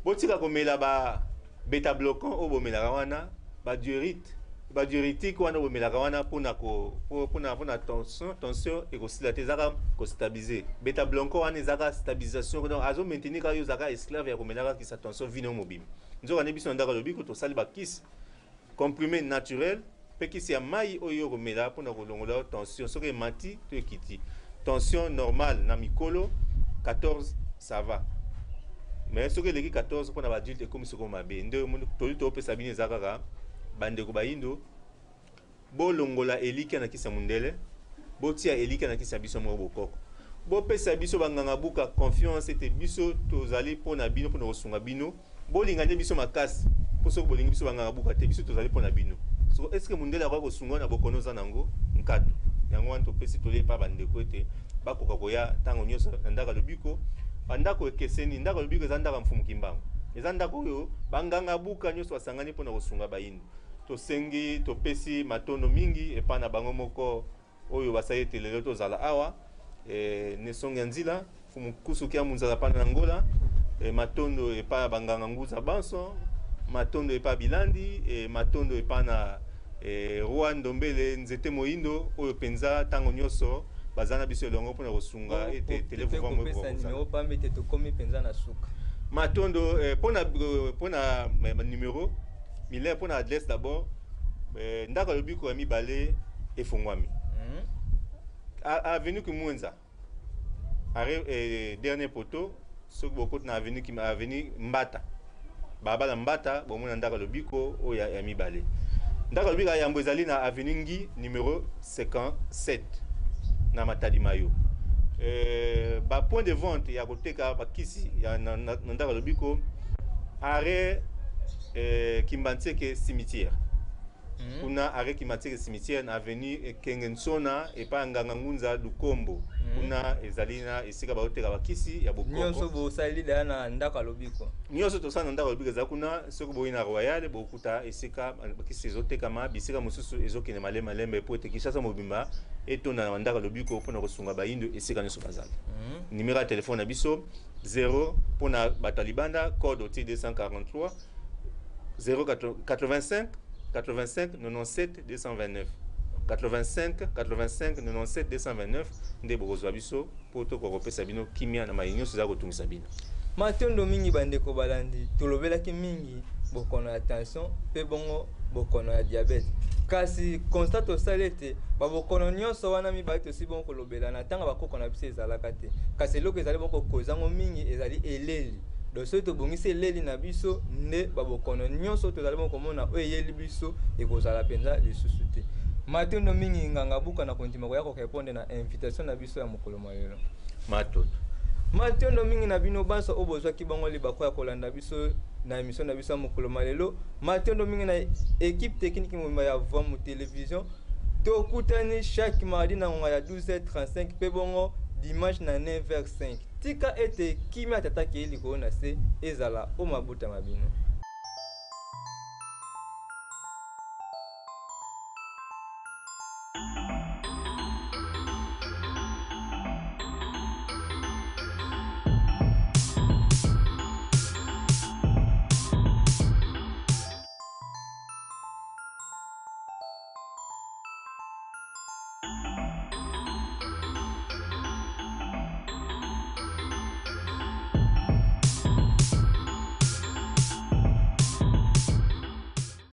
Botika komela ba bêta bloquant oyo bomelaka wana, badiurétique, badiurétique wana bomelaka wana mpona tension. Tension ekosila te, ezaka kostabiliser. Bêta bloquant wana ezaka stabilisation, donc azo maintenir kaka yo, ozalaka esclave ya komelaka kisi ya tension vie na yo mobimba. Nzoka nde biso na ndako ya lobiko tosali bakisi comprimé naturel mpe kisi ya mai oyo okomela mpona kolongola tension soki emati to ekiti. Tension normale na mikolo, 14, ça va, mais soki eleki 14, mpona baadulte ekomi sikoyo mabe. Nde toli topesa bino eza kaka, bandeko bayindo, bolongola elikya na kisi ya mondele, botia elikya na kisi ya biso moko bokoko. Bopesa biso banganga buka confiance ete biso tozali mpona bino, mpona kosunga bino. Bolinga nde biso makasi, mpo soki bolingi biso banganga buka te, biso tozali mpona bino. So est ce que mondele akoki kosunga na bokono oza nango nkato? Yango wana topesi toli epa bandeko ete bakoka koya ntango nyonso na ndako ya lobiko. Bandako ekeseni. Ndako ya lobiko eza ndako ya Mfumu Kimbangu, eza ndako oyo banganga buka nyonso basangani mpona kosunga bayindo. Tosengi, topesi matondo mingi epai na bango moko oyo basali ete lelo tozala awa, nesongi ya nzila Mfumu Kusuki ya Munzala pana na Ngola, matondo epai ya banganga nguza banso, matondo epai ya bilandi, matondo epai na roi Ndombele Nzete Moyindo oyo mpenza ntango nyonso baza na biso elongo mpona kosunga ete telekopesa nimero pambe ete tokomi mpenza na suka. Matondo mpona numero milaire, mpona adresse d'abord, ndako ya lobiko ya mibale efungwami avenue Kimwenza, arrêt dernier poteau. Soki bokoti na avenue Mbata, balabala Mbata, bomona ndako ya lobiko oyo ya mibale. Ndako ya lobiko ya yambo ezali na avenue Ngi numéro 57 na Matadi Mayo. Bapoint de vente ya koteka bakisi ya na ndako ya lobiko, arrêt Kimbanseke cimetière. Kuna arrêt Kimbanseke cimetière na avenue Kenge Nsona, epai ya nganga Ngunza Lukombo. Kuna ezali na esika baoteka bakisi ya bokoko. Nyonso bosali deya na ndako ya lobiko. Nyonso tosala na ndako ya lobiko eza kuna. Soki boyi na Royal, bokuta esika bakisi ezotekama. Bisika mosusu ezokende malembe malembe po ete Kinshasa mobimba etonda na ndako ya lobiko mpona kosunga bayindo esika nyonso bazali. Numéro ya telefone na biso, 0 mpona bato ya libanda, code oti 243 0 85 85 97 229, 85 85 97 229 nde bokozwa biso mpo tokoka kopesa bino kimia na mai nyonso eza kotungisa bino. Matondo mingi, bandeko balandi. Tolobelaki mingi bokono ya tension mpe bongo bokono ya diabète, kasi constat tosali ete babokono nyonso wana mibale tosi bongo kolobela na ntango bakoko na biso ezalaka te. Kasi eloko ezali bongo kokoza yango mingi ezali eleli. Donc soki tobongisi eleli na biso, nde babokono nyonso tozali bongo komona oyo eyeli biso ekozala mpenza lisusu te. Matondo mingi, nganga buka, na kondima koya korépondre na invitation na biso ya mokolo mwa lelo. Matondo. Matondo mingi na bino banso oyo bozwaki bango libaku ya kolanda biso na émission na biso ya mokolo ma lelo. Matondo mingi na équipe technique mobimba ya Vomu Télévision. Tokutani chaque mardi na ngonga ya 12h35 mpe bongo dimanche na 9h05. Tika ete kimia tata kei likolo na se ezala o mabota ma bino.